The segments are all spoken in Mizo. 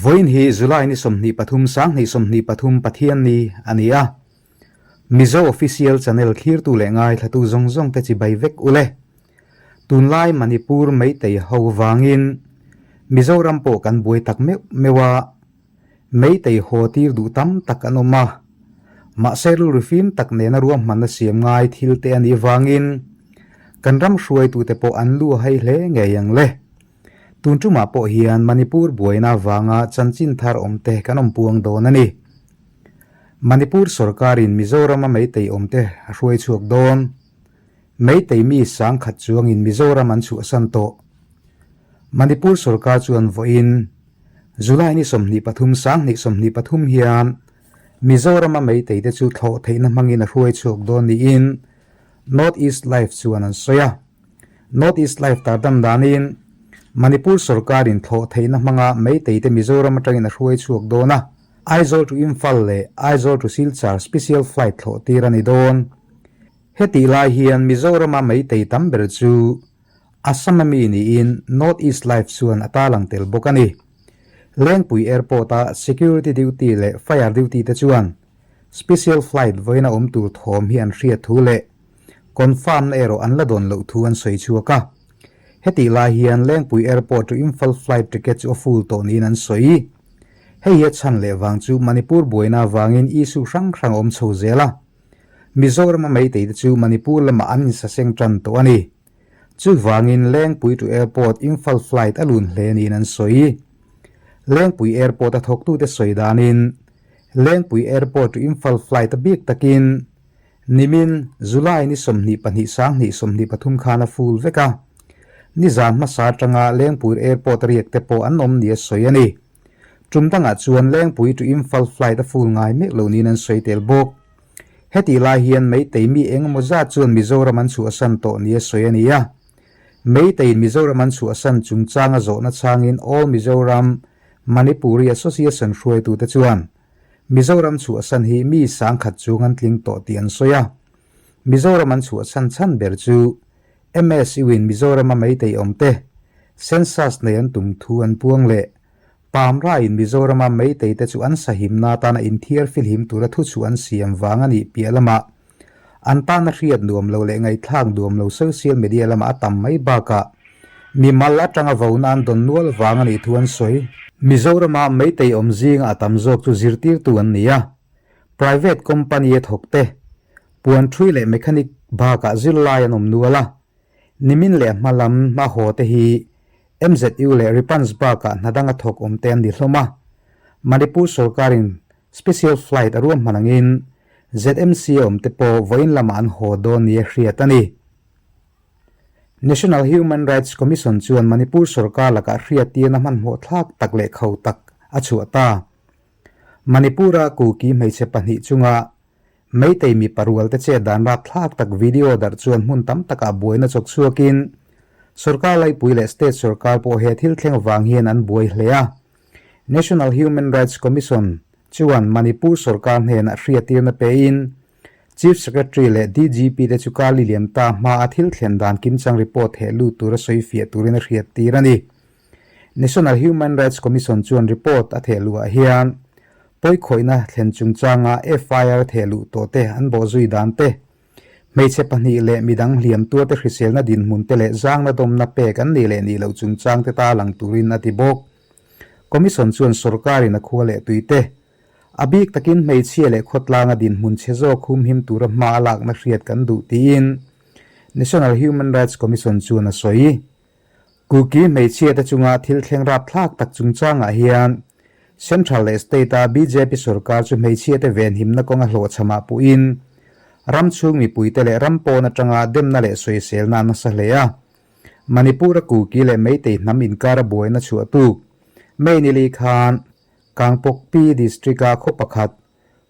Vawiin hi July ni 23 2023 Pathianni a ni a. Mizo Official Channel thlirtu leh ngaithlatu zawng zawng te chibai vek u le. Tunlai Manipur Meitei ho vangin Mizoram pawh kan buai tak meuh meuh a, Meitei haw tir duh tam tak an awm a, mahse rilru fim tak nena ruahmanna siam ngai thil te a nih vangin kan ram hruaitute pawh an lu a hai hle ngei ang le. Tun tumah pawh hian Manipur buaina vanga chanchin thar awmte kan awm puang dawn a ni. Manipur sorkarin Mizorama Meitei awmte a hruai chhuak dawn. Meitei mi sangkhat chuangin Mizoram an chhuahsan tawh. Manipur sorkar chuan vawiin July ni 23 2023 hian Mizorama Meitei te chu thlawh theihna hmangin a hruai chhuak dawn niin North East Live chuan an sawi a. North East Live tardam danin Manipur sorkarin thlawh theihna hmanga Meitei te Mizoram atangin a hruai chhuak dawn a, Aizawl to Imphal leh Aizawl to Silchar special flight thlawh tir a ni dawn. Hetih lai hian Mizorama Meitei tam ber chu Assam a mi niin North East Live chuan a tarlang tel bawk a ni. Lengpui Airport-a security duty leh fire duty te chuan special flight vawiina awm tur thawm hi an hriat thu leh confirm na erawh an la dawn loh thu an sawi chhuak a. Hetih lai hian Lengpui Airport to Imphal flight ticket chu a full tawh niin an sawi. Hei hi a chhan leh vang chu Manipur buaina avangin issue hrang hrang a awm chho zel a. Mizorama Meitei te chu Manipur lamah an insaseng tan tawh a ni. Chuvangin Lengpui to Airport Imphal flight a lun hle niin an sawi. Lengpui Airport a thawktute sawi danin Lengpui Airport to Imphal flight a bik takin nimin July ni 22 2023 khan a full vek a. Nizan hmasa atanga Lengpui Airport a riak te pawh an awm nia sawi a ni. Tum dangah chuan Lengpui to Imphal flight a full ngai mek lo niin an sawi tel bawk. Hetih lai hian Meitei mi eng emaw zat chuan Mizoram an chhuahsan tawh nia sawi a ni a. Meiteiin Mizoram an chhuahsan chungchanga zawhna chhangin All Mizoram Manipuri Association hruaitute chuan Mizoram chhuahsan hi mi sangkhat chung an tling tawh tih an sawi a. Mizoram an chhuahsan chhan ber chu MSU-in Mizorama Meitei awmte census nei an tum thu an puang leh Pamraiin Mizorama Meitei te chu an sahimna atana inthiar filhim tura thuchhuah an siam vang a nih piah lamah an tana hriat nuam lo leh ngaihthlak nuam lo social media lamah a tam mai bakah mimal atanga vona an dawn nual vang a nih thu an sawi. Mizorama Meitei awm zinga a tam zawk chu zirtirtu an ni a, private company a thawk te, puan thui leh mechanic bakah zirlai an awm nual a, Nimin leh hma lam hma haw te hi MZU leh Ripans bakah hna danga thawk awm te an ni hlawm a. Manipur sorkarin special flight a ruahman angin ZMC a awm te pawh vawiin lamah an haw dawn nia hriat a ni. National Human Rights Commission chuan Manipur sorkar lakah hriattirna hmanhmawh thlak tak leh kho tak a chhuah ta. Manipur-a Kuki hmeichhe pahnih chunga Meitei mipa rualte chet dan rapthlak tak video darh chuan hmun tam takah buaina chawk chhuakin sorkar laipui leh state sorkar pawh he thil thleng vang hian an buai hle a. National Human Rights Commission chuan Manipur sorkar hnenah hriattirna pein Chief Secretary leh DGP te chu Kali Liamta hmaa thil thlen dan kimchang report heh lut tura sawi fiah turin a hriattir a ni. National Human Rights Commission chuan report a theh luhah hian pawikhawihna thlen chungchanga FIR theh luh tawh te an bawhzui dan te, hmeichhe pahnih leh midang hliam tuarte hriselna dinhmun te leh zangna dawmna pek an nih leh nih loh chungchang te ta lang turin a ti bawk. Commission chuan sorkarin a khua leh tui te, a bik takin hmeichhia leh khawtlanga dinhmun chhe zawk humhim tura hma a lakna hriat kan duh tiin National Human Rights Commission chuan a sawi. Kuki hmeichhia te chunga thil thleng rapthlak tak chungchangah hian Central leh State-a bjp sorkar chu hmeichhia te venhimna kawnga hlawhchhamah puhin ram chhung mipuite leh ram pawn atanga demna leh sawiselna a nasa hle a. Manipur-a Kuki leh Meitei hnam inkara buaina chhuah tuk May nili khan Kangpokpi District-a khaw pakhat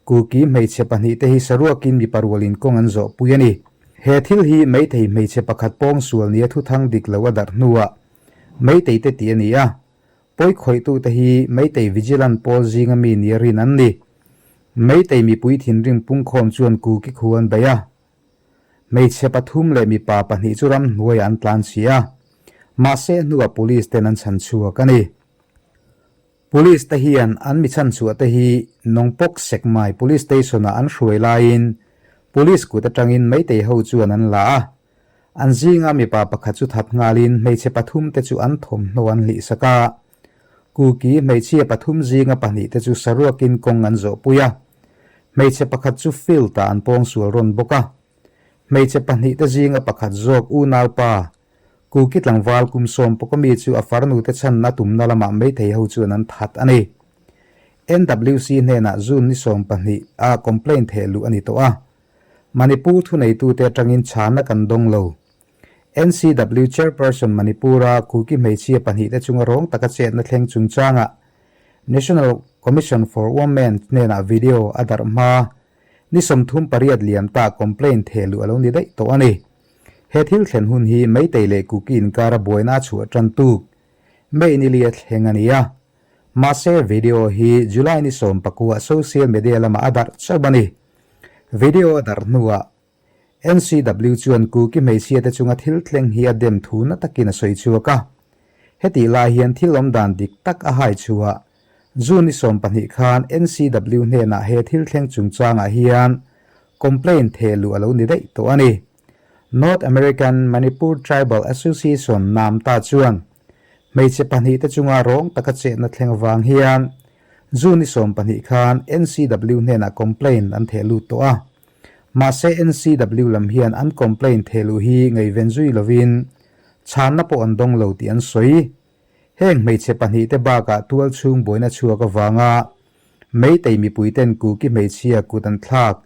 Kuki hmeichhe pahnihte hi saruakin mipa rualin kawng an zawhpui a ni. He thil hi Meitei hmeichhe pakhat pawngsual nia thuthang dik lo a darh hnuah Meitei te tih a ni a, pawi khawihtute hi Meitei Vigilant pawl zinga mi nia rin an ni. Meitei mipui thinrim pungkhawm chuan Kuki khu an bei a. Hmeichhe pathum leh mipa pahnih chu ramhnuaiah an tlan si a, mahse hnuah Police ten an chhan chhuak a ni. Police te hian an mi chhanchhuah te hi Nongpok Sekmai Police Station ah an hruai laiin Police kut atangin Meitei ho chuan an la a. An zinga mipa pakhat chu that nghalin hmeichhe pathum te chu an thawmhnaw an hlihsak a. Kuki hmeichhia pathum zinga pahnihte chu saruakin kawng an zawhpui a. Hmeichhe pakhat chu field ah an pawngsual rawn bawk a. Hmeichhe pahnihte zinga pakhat zawk unaupa Kuki tlangval kum sawm pawka mi chu a farnute chhanna tumna lamah Meitei ho chuan an that a ni. NWC hnenah June ni 12 ah complaint theh luh a ni tawh a. Manipur thuneitute atangin chhana kan dawng lo. NCW Chairperson Manipur-a Kuki hmeichhia pahnihte chunga rawng taka chetna thleng chungchangah National Commission for Women hnenah video a darh hma ni 38 liam ta complaint theh luh a lo ni daih tawh a ni. He thil thlen hun hi Meitei leh Kuki inkara buaina a chhuah tan tuk May ni lia thleng a ni a. Mahse video hi July ni 19 ah social media lamah a darh chauh a ni. Video a darh hnuah NCW chuan Kuki hmeichhia te chunga thil thleng hi a dem thu na takin a sawi chhuak a. Hetih lai hian thil awm dan dik tak a hai chhuah June ni 12 khan NCW hnenah he thil thleng chungchangah hian complaint theh luh a lo ni daih tawh a ni. North American Manipur Tribal Association Namta chuan hmeichhe pahnihte chunga rawng taka chetna thleng avang hian June ni 12 khan NCW hnenah complaint an theh lut tawh a. Mahse NCW lam hian an complaint theh luh hi ngaihven zui lovin chhanna pawh an dawng lo tih an sawi. Heng hmeichhe pahnihte bakah tual chhung buaina chhuak avanga Meitei mipuiten Kuki hmeichhia kut an thlak,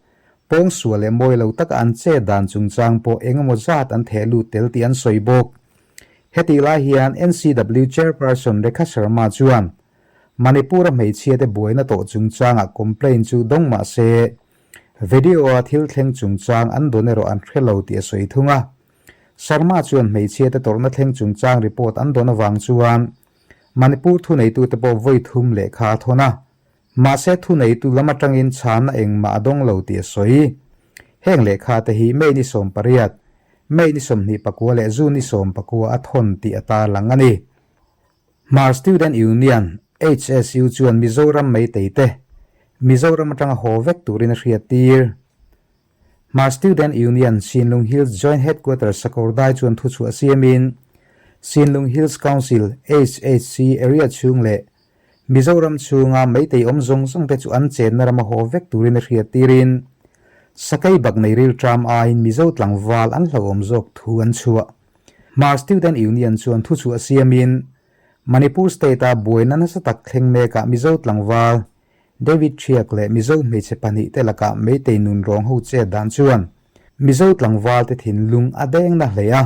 pawngsual leh mawi lo taka an chet dan chungchang pawh eng emaw zat an theh lut tel tih an sawi bawk. Hetih lai hian NCW Chairperson Rekha Sharma chuan Manipur-a hmeichhiate buaina tawh chungchangah complaint chu dawng mah se, video-a thil thleng chungchang an dawn erawh an hre lo tih a sawi thung a. Sharma chuan hmeichhiate tawrhna thleng chungchang report an dawn avang chuan Manipur thuneitute pawh vawi thum lehkha a thawn a, mahse thuneitu lam atangin chhanna engmah a dawng lo tih a sawi. Heng lehkha te hi May ni 18, May ni 29 leh June ni 19 a thawn tih a tarlang a ni. Hmar Student Union, HSU, chuan Mizoram Meitei te Mizoram atanga haw vek turin a hriattir. Hmar Student Union, Sinlung Hills Joint Headquarters Sakawrdai chuan thuchhuah siamin Sinlung Hills Council, HHC, area chhung leh Mizoram chhunga Meitei awm zawng zawng te chu an chenna rama haw vek turin a hriattirin Sakei bak nei rilṭam aiin Mizo tlangval an hlauhawm zawk thu an chhuah. Hmar Student Union chuan thuchhuah siamin Manipur State-a buaina nasa tak thleng mekah Mizo tlangval David Thiak leh Mizo hmeichhe pahnih te lakah Meitei nun rawng ho chet dan chuan Mizo tlangval te thinlung a deng na hle a,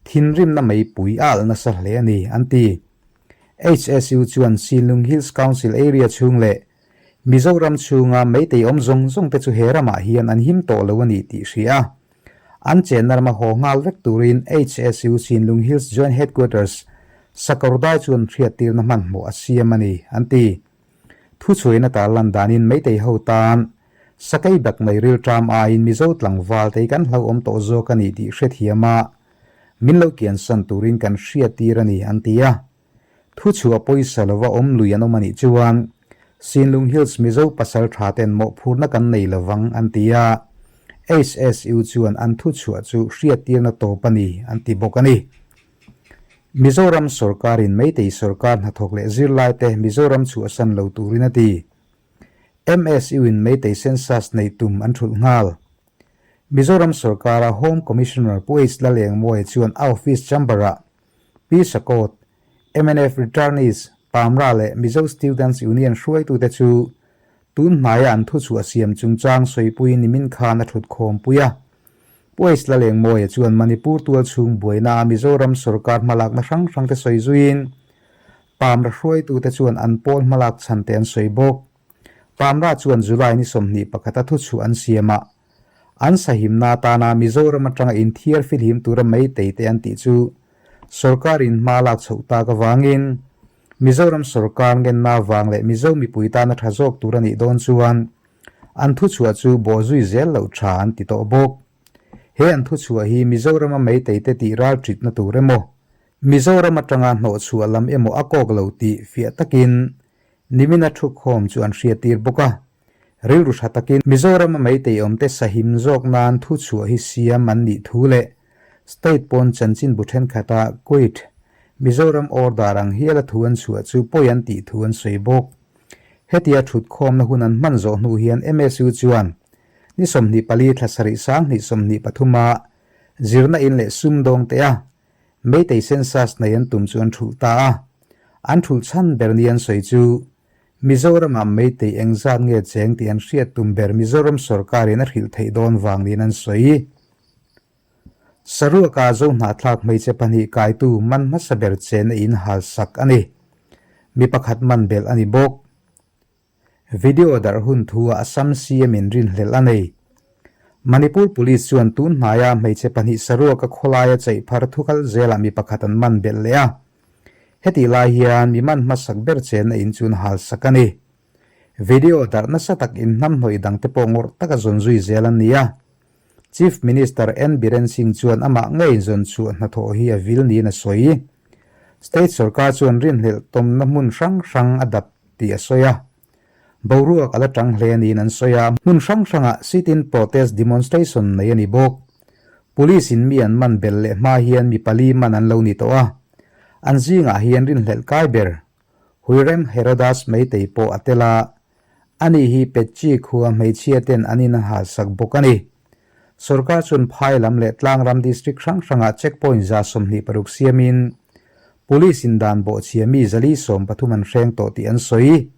thinrimna meipui a alh nasa hle a ni, an ti. HSU chuan Sinlung Hills Council area chhung leh Mizoram chhunga Meitei awm zawng zawng te chu he ramah hian an him tawh lo a ni tih hria a. An chenna rama haw nghal vek turin HSU Sinlung Hills Joint Headquarters Sakawrdai chuan hriattirna hmanhmawh a siam a ni, an ti. Thuchhuaina tarlan danin Meitei ho tan Sakei bak mai rilṭam aiin Mizo tlangval te hi kan hlauhawm tawh zawk a ni tih hrethiam a, min lo kiansan turin kan hriattir a ni, an ti a. Thuchhuah pawisa lova awm lui an awm a nih chuan Sinlung Hills Mizo pasal tha ten mawhphurhna kan nei lovang, an ti a. HSU chuan an thuchhuah chu hriattirna tawp a ni, an ti bawk a ni. Mizoram sorkarin Meitei sorkar hnathawk leh zirlaite Mizoram chhuahsan lo turin a ti. MSU-in Meitei census nei tum an thulh nghal. Mizoram sorkara Home Commissioner Pu H Lalengmawia chuan a office chamber-ah Pi Sakawt, mnf returnees, Pamra leh Mizo Students Union hruaitute chu tun hnaia an thuchhuah siam chungchang sawipui nimin khan a thutkhawmpui a. Pu H Lalengmawia chuan Manipur tual chhung buaina a Mizoram sorkar hmalakna hrang hrangte sawi zuiin Pamra hruaitute chuan an pawl hmalak chhan te an sawi bawk. Pamra chuan July ni 21 a thuchhuah an siam a, an sahimna atana Mizoram atanga inthiar filhim tura Meitei te an tih chu sorkarin hma lak chhoh tak avangin Mizoram sorkar ngenna avang leh Mizo mipui tana tha zawk tur a nih dawn chuan An thuchhuah chu bawh zui zel loh tha an ti tawh bawk. He an thuchhuah hi Mizorama Meiteite tih ral ṭitna tur emaw, Mizoram atanga hnawhchhuah lam emaw a kawk lo tih fiah takin. Nimina thukhawm chu an hriattir bawk a. Rilru tha takin Mizorama Meitei awmte sahim zawk nan thuchhuah hi siam an nih thu leh State pawn chanchinbu thenkhatah Quit Mizoram Order ang hiala thu an chhuah chu pawi an tih thu an sawi bawk. Hetia thutkhawmna hun an hman zawh hnu hian MSU chuan ni 24 thla sarih 2023 a zirna in leh sumdawng te a Meitei census nei an tum chu an thulh ta a. An thulh chhan ber ni an sawi chu Mizoramah Meitei engzat nge cheng tih an hriat tum ber Mizoram sorkarin a hrilh theih dawn vang niin an sawi. Saruaka zo hnahthlak hmeichhe pahnih kaitu man hmasa ber chenna in hal sak a ni. Mi pakhat man belh a ni bawk. Video darh hun thu ah Assam CM in rinhlelh a nei. Manipur Police chuan tun hnaia hmeichhe pahnih saruaka khawlaia chaih phar thukal zelah mi pakhat an man belh leh a. Hetih lai hian mi man hmasak ber chenna in chu an hal sak a ni. Video darh nasa tak in hnamhnawih dangte pawh ngawrh taka zawn zui zel an ni a. Chief Minister N Biren Singh chuan amah ngeiin zawn chhuah hnathawh hi a vil niin a sawi. State sorkar chuan rinhlelh tawmna hmun hrang hrang a dap tih a sawi a. Boruak a la tang hle niin an sawi a, hmun hrang hrangah sit-in protest demonstration nei a ni bawk. Police in mi an man belh leh hma hian mi pali man an lo ni tawh a. An zingah hian rinhlelh kai ber Huirem Herodas Meitei pawh a tel a, Ani hi Petchi khua hmeichhia ten an in halsak bawk a ni. Sorkar chuan phai lam leh tlangram district hrang hrangah check point 26 siamin Police in dan bawhchhia mi 430 an hreng tawh tih an sawi.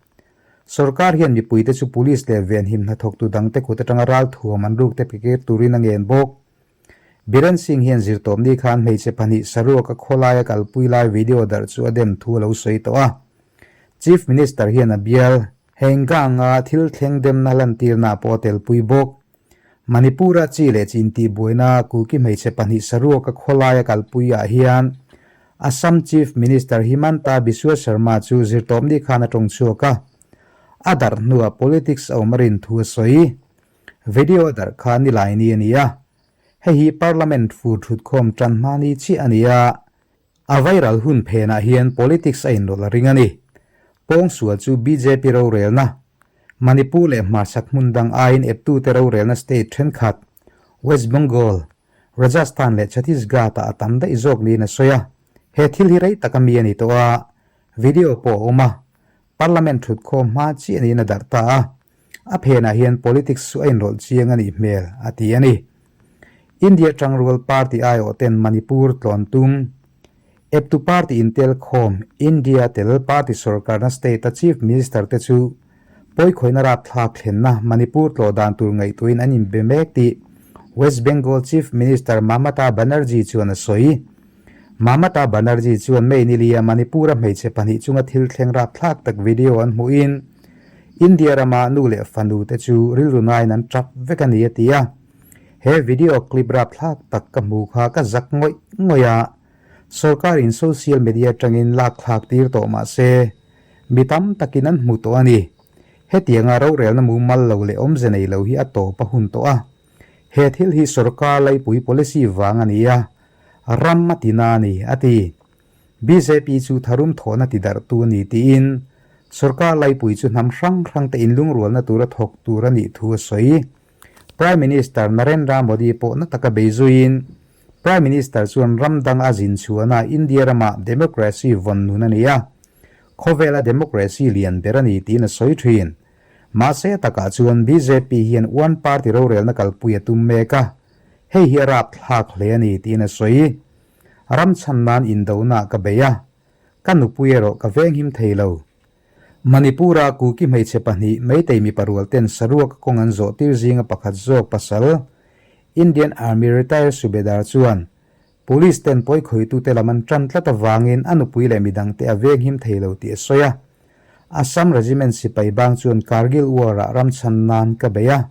Sorkar hian mipuite chu Police leh venhim hnathawktu dangte kut atanga ralthuam an rukte pe kir turin a ngen bawk. Biren Singh hian zirtawpni khan hmeichhe pahnih saruaka khawlaia kalpui lai video darh chu a dem thu a lo sawi tawh a. Chief Minister hian a bial Henggang-a thil thleng demna lantirna pawh a telpui bawk. Manipur-a chi leh chi intihbuaina Kuki hmeichhe pahnih saruaka khawlaia kalpuiah hian Assam Chief Minister Himanta Biswa Sarma chu zirtawpni khan a tawng chhuak a, a darh hnuah politics a awm a rin thu a sawi. Video a darh kha Nilaini a ni a, hei hi Parliament fur thutkhawm tan hma ni chiah a ni a, A viral hun phenah hian politics a inrawlh a ring a ni. Pawngsual chu bjp rorelna, Manipur leh hmarchhak hmun dang aiin eptute rorelna state thenkhat, West Bengal, Rajasthan leh Chhattisgarh-ah a tam daih zawk niin a sawi a. He thil hi rei taka mi a ni tawh a, video pawh a awm a, Parliament thutkhawm hma chiah niin a darh ta a. A phenah hian politics chu a inrawlh chiang a nih hmel, a ti a ni. India Tangrual Party aiawh ten Manipur tlawn tum, eptu party intelkhawm India tel party sorkarna state-a Chief Minister te chu pawikhawihna rapthlak thlenna Manipur tlawh dan tur ngaihtuahin an inbe mek tih West Bengal Chief Minister Mamata Banerjee chuan a sawi. Mamata Banerjee chuan May nilia Manipur-a hmeichhe pahnih chunga thil thleng rapthlak tak video an hmuhin India rama nu leh fanu te chu rilru nain an tap vek a ni a ti a. He video clip rapthlak tak ka hmu kha ka zak ngawih ngawih a, sorkarin social media atangin lakthlak tir tawh mah se mi tam takin an hmu tawh a ni. Hetianga rorelna mumal lo leh awmze nei lo hi a tawp a hun tawh a. He thil hi sorkar laipui policy vang a ni a, ram a ti na a ni, a ti. Bjp chu tharum thawhna ti darhtu a ni tiin sorkar laipui chu hnam hrang hrang te inlungrualna tura thawk tur a nih thu a sawi. Prime Minister Narendra Modi pawh na taka bei zuiin Prime Minister chuan ram dang a zin chhuahna India ramah democracy vawn nun a ni a, khawvela democracy lian ber a ni tiin a sawi thin. Mahse a takah chuan bjp hian one party rorelna kalpui a tum mek a, hei hi a rapthlak hle a ni tiin a sawi. Ram chhan nan indona ka bei a, ka nupui erawh ka venghim thei lo. Manipur-a Kuki hmeichhe pahnih Meitei mipa rual ten saruaka kawng an zawh tir zinga pakhat zawk pasal Indian Army retired Subedar chuan Police ten pawikhawitute lam an tan tlat avangin a nupui leh midangte a venghim thei lo tih a sawi a. Assam Regiment sipai bang chuan Kargil War-ah ram chhan nan ka bei a.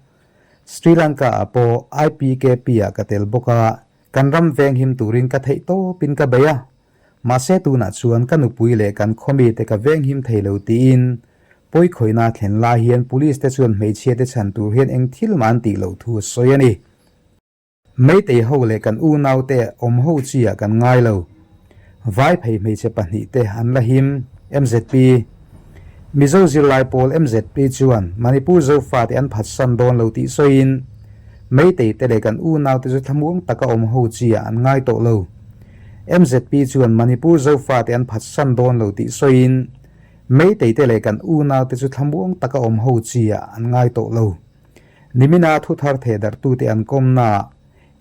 Sri Lanka-ah pawh IPKP-ah ka tel bawk a, kan ram venghim turin ka theih tawpin ka bei a. Mahse tunah chuan ka nupui leh kan khawmite ka venghim thei lo tiin pawikhawihna a thlen lai hian Police te chuan hmeichhia te chhan tur hian eng thil mah an tih loh thu a sawi a ni. Meitei ho leh kan unaute awm ho chi ah kan ngai lo. Vai phei hmeichhe pahnih te an la him, MZP. Mizo zirlai pawl MZP chuan Manipur Zofate an phatsan dawn lo tih sawiin, Meitei te leh kan unaute chu thlamuang taka awm ho chi ah an ngai tawh lo. MZP chuan Manipur Zofate an phatsan dawn lo tih sawiin, Meitei te leh kan unaute chu thlamuang taka awm ho chi ah an ngai tawh lo. Nimina thu thar thehdarhtute an kawmnaah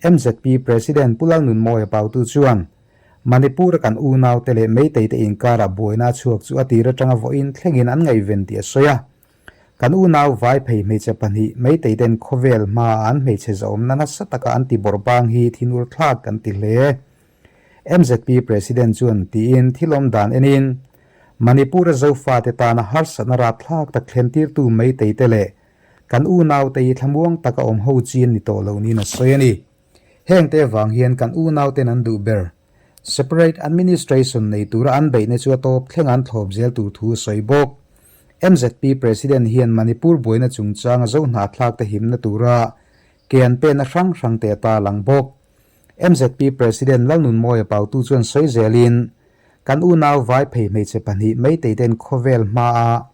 MZP President Pu Lalnunmawia Pautu chuan, Manipur-a kan unaute leh Meiteite inkarah buaina a chhuak chu a tir atanga vawiin thlengin an ngaihven tih a sawi a. Kan unau vai phei hmeichhe pahnih Meiteiten khawvel hmaah an hmeichhe zahawmna nasa taka an ti bawrhbang hi thinur thlak kan ti hle. MZP President chuan tiin thil awm dan enin Manipur-a Zofate tana harsatna rapthlak tak thlentirtu Meiteite leh kan unaute hi thlamuang taka awm ho chi an ni tawh lo niin a sawi a ni. Hengte avang hian kan unauten an duh ber. Separate Administration nei tura an beihna chu a tawp thleng an thlawp zel tur thu a sawi bawk. MZP President hian Manipur buaina chungchanga zo hnahthlakte himna tura ke an penna hrang hrangte a tarlang bawk. MZP President Lalnunmawia Pautu chuan sawi zelin, Kan unau vai phei hmeichhe pahnih Meiteiten khawvel hmaa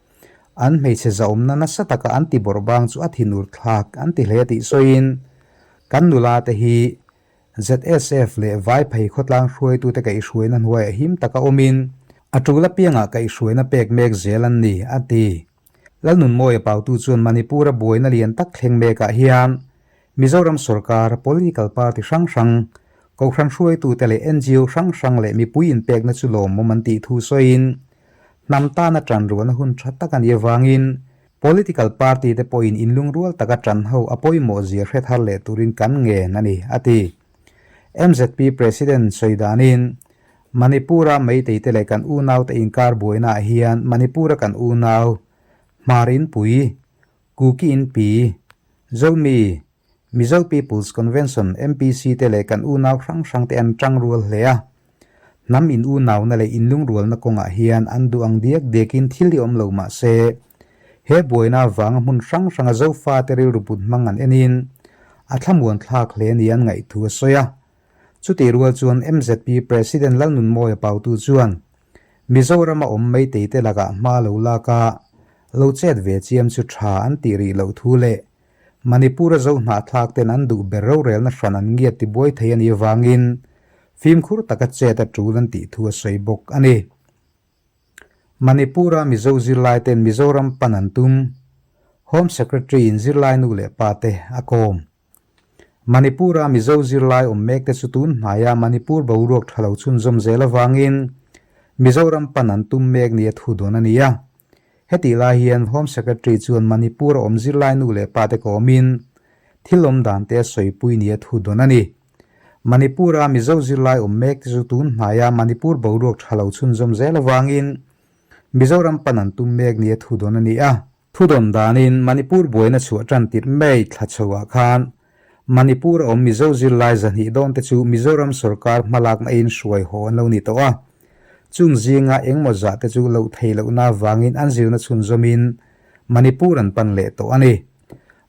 an hmeichhe zahawmna nasa taka an ti bawrh bang chu a thinur thlak an ti hle tih sawiin, Kan nula te hi ZSF leh Vaiphei khawtlang hruaitute kaihhruaina hnuaiah him taka awmin a tul apiangah kaihhruaina pek mek zel an ni, a ti. Lalnunmawia Pautu chuan Manipur-a buaina lian tak thleng mekah hian Mizoram sorkar, political party hrang hrang, kohhran hruaitute leh ngo hrang hrang leh mipui inpekna chu lawmawm an tih thu sawiin hnam tana tanruahna hun tha tak a nih avangin Political party te pawhin inlungrual taka tan ho a pawimawh zia hre thar leh turin kan ngen a ni, a ti. MZP President sawi danin, Manipur-a Meitei te leh kan unaute inkar buainaah hian Manipur-a kan unau, Hmar Inpui, Kuki Inpi, Zomi, Mizo People's Convention, MPC, te leh kan unau hrang hrang te an tang rual hle a. Hnam in unauna leh inlungrualna kawngah hian an duh ang diak diakin thil hi awm lo mah se, he buaina avanga hmun hrang hranga Zofate rilru put hmang an enin a thlamuan thlak hle ni an ngaih thu a sawi a. Chutih rual chuan MZP President Lalnunmawia Pautu chuan Mizorama awm Meitei te lakah hma lo lak a, lo chet ve chiam chu tha an tih rih loh thu leh Manipur-a zo hnahthlak ten an duh ber rorelna hran an ngiat tibuai thei a nih avangin fimkhur taka chet a tul an tih thu a sawi bawk a ni. Manipur-a Mizo zirlai ten Mizoram pan an tum. Home Secretary-in zirlai nu leh pa te a kawm. Manipur-a Mizo zirlai awm mek te chu tun hnaia Manipur boruak tha lo chhunzawm zel avangin Mizoram pan an tum mek nia thu dawn a ni a. Hetih lai hian Home Secretary chuan Manipur a awm zirlai nu leh pa te kawmin thil awm dan te a sawipui nia thu dawn a ni. Manipur-a Mizo zirlai awm mek te chu tun hnaia Manipur boruak tha lo chhunzawm zel avangin Mizoram pan an tum mek nia thu dawn a ni a. Thu dawn danin Manipur buaina chhuah tan tirh mai thla chhoah khan Manipur a awm Mizo zirlai zahnih dawn te chu Mizoram sorkar hmalakna in hruai haw an lo ni tawh a. Chung zinga engmaw zah te chu loh theih lohna avangin an zirna chhunzawmin Manipur an pan leh tawh a ni.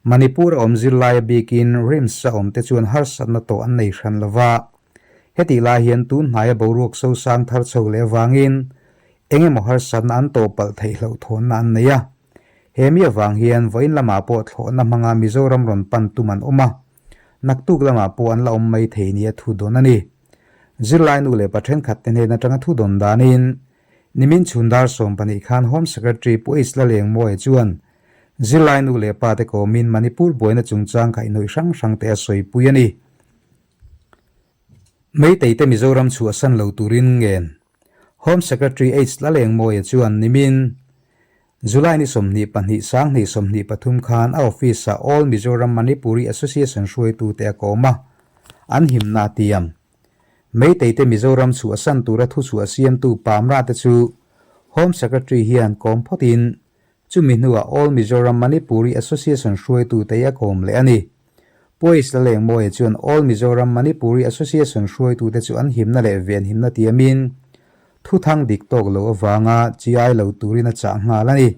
Manipur a awm zirlai a bikin RIMS a awm te chuan harsatna tawh an nei hran lo va. Hetih lai hian tun hnaia boruak sosang thar chho leh avangin engemaw harsatna an tawh palh theih hlauhthawnna an nei a. He mi avang hian vawiin lamah pawh thlawhna hmanga Mizoram rawn pan tum an awm a, naktuk lamah pawh an la awm mai thei nia thu dawn a ni. Zirlai nu leh pa thenkhat te hnen atanga thu dawn danin nimin chhun dar 12 khan Home Secretary Pu H Lalengmawia chuan zirlai nu leh pa te kawmin Manipur buaina chungchang khaihhnawih hrang hrang te a sawipui a ni. Meitei te Mizoram chhuahsan lo turin ngen Home Secretary H Lalengmawia chuan nimin July ni 22 2023 khan a office-ah All Mizoram Manipuri Association hruaitute a kawm a, an himna a tiam. Meitei te Mizoram chhuahsan tura thuchhuah siamtu Pamra te chu Home Secretary hian kawm phawtin chumi hnuah All Mizoram Manipuri Association hruaitute a kawm leh a ni. Pu H Lalengmawia chuan All Mizoram Manipuri Association hruaitute chu an himna leh venhimna tiamin Thuthang dik tawk lo avanga chi-ai lo turin a chah nghal a ni.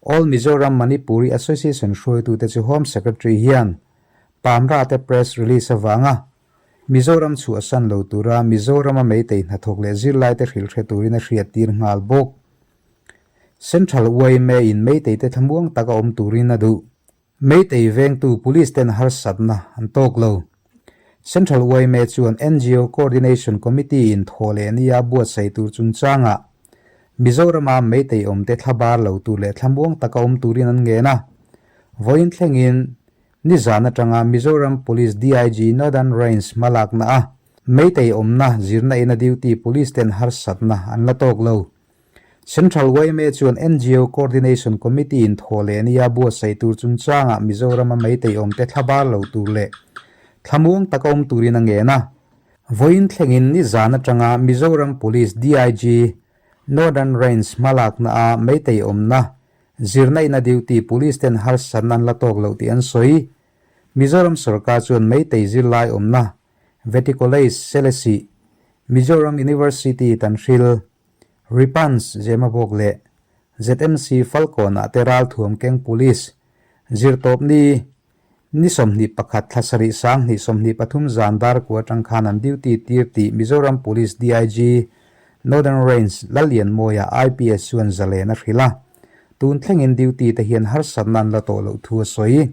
All Mizoram Manipuri Association hruaitute chu Home Secretary hian Pamra te press release avanga Mizoram chhuahsan lo tura Mizorama meitei hnathawk leh zirlaite hrilh hre turin a hriattir nghal bawk. Central yma in Meitei te thlamuang taka awm turin a duh. Meitei vengtu Police ten harsatna an tawk lo. Central yma chuan ngo Coordination Committee in thaw leh nia buatsaih tur chungchangah Mizorama Meitei awmte thlabar lo tur leh thlamuang taka awm turin an ngen a. Vawiin thlengin nizan atanga Mizoram Police DIG Northern Range hmalakna a Meitei awmna zirna ina duty Police ten harsatna an la tawk lo. Central yma chuan ngo Coordination Committee in thaw leh nia buatsaih tur chungchangah Mizorama Meitei awmte thlabar lo tur leh thlamuang taka awm turin a ngen a. Vawiin thlengin nizan atanga Mizoram Police DIG, Northern Range hmalakna a Meitei awmna zirna ina duty Police ten harsatna an la tawk loh tih an sawi. Mizoram sorkar chuan Meitei zirlai awmna Vety College, Selesih, Mizoram University Tanhril, Ripans Zemabawk leh ZMC Falkawn-ah te ralthuam keng Police zirtawpni ni 21 thla sarih 20 23 zan darkua atang khan an duty tir tih Mizoram Police DIG Northern Range Lallianmawia IPS chuan zalen a hrilh a, tun thlengin duty te hian harsatna an la tawh loh thu a sawi.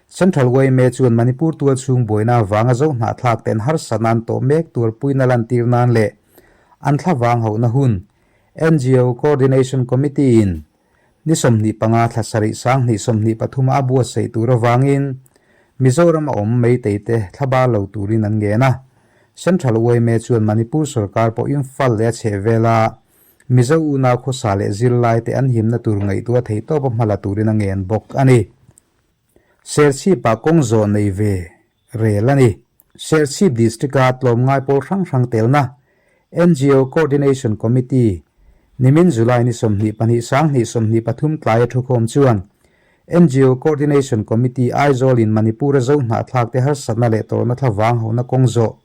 Central yma chuan Manipur tual chhung buaina avanga zo hnahthlak ten harsatna an tawh mek tur puina lantir nan leh an thlavang hauhna hun ngo Coordination Committee in ni 25 thla sarih 20 23 a buatsaih tur avangin Mizoram a awm Meitei te thlabar lo turin an ngen a. Central yma chuan Manipur sorkar pawh Imphal leh a chhehvela Mizo unau khawsa leh zirlai te an himna tur ngaihtuah theih tawp a hmala turin a ngen bawk a ni. Serchhip-ah kawng zawh nei ve rel a ni. Serchhip District-a tlawmngai pawl hrang hrang telna ngo Coordination Committee nimin July ni 22 2023 tlaia thukhawm chuan ngo Coordination Committee Aizawl-in Manipur-a zo hnahthlak te harsatna leh tawrhna thlavang hona kawng zawh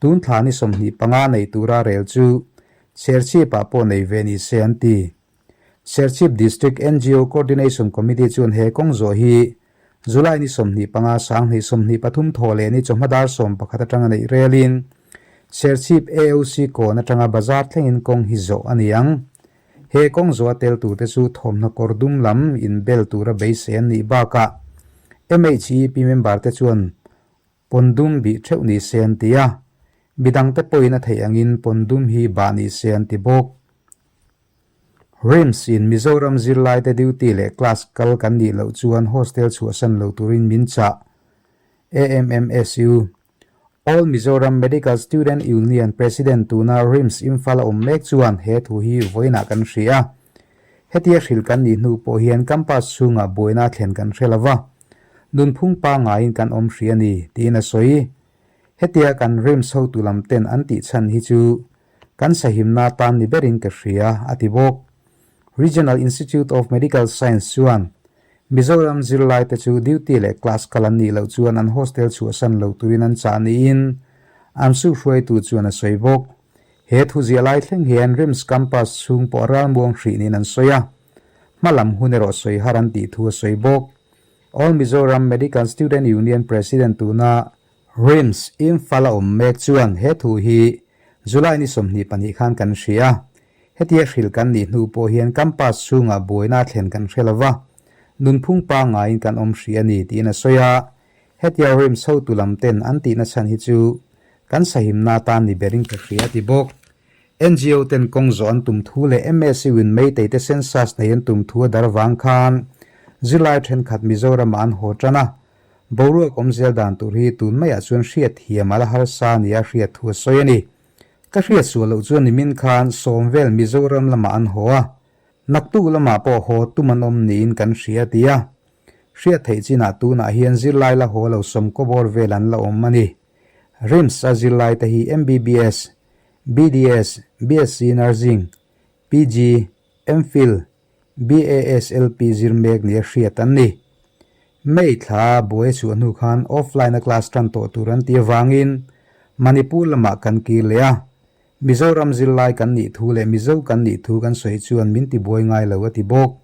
tun thla ni 25 nei tura rel chu Serchhip-ah pawh nei ve ni se an ti. Serchhip District ngo Coordination Committee chuan he kawng zawh hi July ni 25 2023 thaw leh ni chawhma dar 11 atanga neih relin Serchhip AOC kawn atanga bazar thlengin kawng hi zawh a ni ang. He kawng zawh a tel turte chu thawmhnaw kawr dum lam inbel tura beisei an nih bakah MHEP member te chuan Pawn dum bih theuh ni se an ti a, midangte pawhin a theih angin pawn dum hi bah ni se an ti bawk. RIMS in Mizoram zirlaite duty leh class kal kan nih loh chuan hostel chhuahsan lo turin min chah. AMMSU, All Mizoram Medical Student Union President tuna RIMS Imphal a awm mek chuan he thu hi vawiinah kan hria a. Hetia hrilh kan nih hnu pawh hian campus chhungah buaina thlen kan hre lova. Nunphung pangaiin kan awm hri a ni, tiin a sawi. Hetia kan RIMS hotu lam ten an tih chhan hi chu kan sahimna tan ni berin ka hria, a ti bawk. Regional Institute of Medical Science chuan Mizoram zirlaite chu duty leh class kal an nih loh chuan an hostel chhuahsan lo turin an chah niin an suhruaitu chuan a sawi bawk. He thu ziah lai thleng hian RIMS campus chhung pawh ralmuang hrih niin an sawi a. Hma lam hun erawh sawi har an tih thu a sawi bawk. All Mizoram Medical Student Union President tuna RIMS Imphal a awm mek chuan he thu hi July ni 22 khan kan hria a. Hetia hrilh kan nih hnu pawh hian campus chhungah buaina a thlen kan hre lova, nunphung pangaiin kan awm hrih a ni tiin a sawi a. Hetia RIMS hotu lam ten an tihna chhan hi chu kan sahimna atan ni berin ka hria a ti bawk. Ngo ten kawng zawh an tum thu leh MSU in Meitei te census nei an tum thu a dar vang khan zirlai thenkhat Mizoram-ah an haw tan a, boruak awm zel dan tur hi tun maiah chuan hriat thiam a la harsa nia hriat thu a sawi a ni. Ka hriat sual loh chuan nimin khan sawm vel Mizoram lamah an haw a, naktuk lamah pawh haw tum an awm niin kan hria a ti a. Hriat theih chinah tunah hian zirlai la haw lo sawmkaw bawr vel an la awm a ni. RIMS a zirlai te hi MBBS, BDS, BSc Nursing, PG, MPhil, BASLP zir mek nia hriat an ni. May thla buai a chhuah hnu khan offline a class tan tawh tur an ti avangin Manipur lamah kan kir leh a. Mizoram zirlai kan nih thu leh Mizo kan nih thu kan sawi chuan min ti buai ngai lo a ti bawk.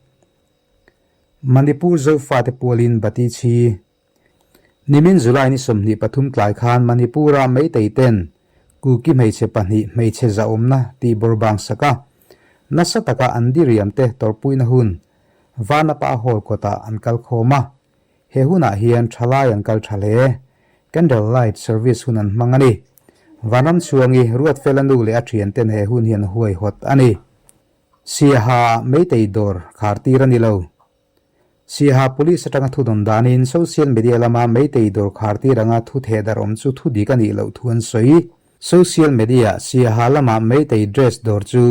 Manipur Zofate pualin Bati chhi Nimin July ni 23 tlai khan Manipur-a Meitei ten Kuki hmeichhe pahnih hmeichhe zahawmna tih bawr bang sak a. Nasa taka an diriam te tawrhpuina hun Vanapa Hall kawtah an kal khawm a. He hunah hian thalai an kal tha hle. Candle light service hun an hmang a ni. Vanram chhuangi Ruatfela nu leh a thianten he hun hi an huaihawt a ni. Siaha Meitei dawr khar tir a ni lo. Siaha Police atanga thu dawn danin social media lama Meitei dawr khar tir anga thu theh darh awm chu thu dik a nih loh thu an sawi. Social media Siaha lama Meitei dress dawr chu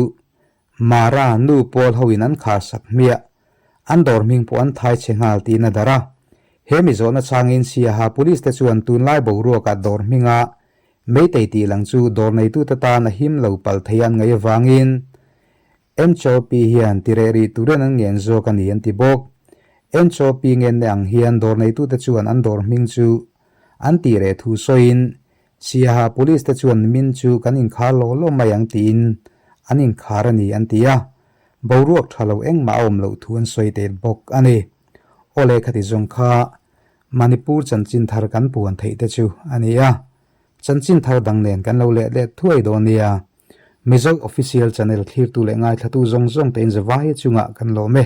Mara nu pawl hoin an khar sak hmiah. An dawr hming pawh an thai chhe nghal tiin a darh a. He mi zawhna changin Siaha Police te chuan tunlai boruakah dawr hminga Meitei tih lang chu dawr neitute tan a him lo pal thei an ngaih avangin MCOP hian ti reh rih turin an ngen zawk a ni an ti bawk. MCOP ngenne ang hian dawr neitute chuan an dawr hming chu an tih reh thu sawiin Siaha Police te chuan min chu kan inkhar lo lo mai ang tiin an inkhar a ni an ti a, boruak tha lo engmah a awm loh thu an sawi tel bawk a ni. Awle khati zawng kha Manipur chanchin thar kan puan theih te chu a ni a, chanchin thar dang nen kan lo let let thuai dawn nia. Mizo Official Channel thlirtu leh ngaithlatu zawng zawng te inzavaia chungah kan lawm e.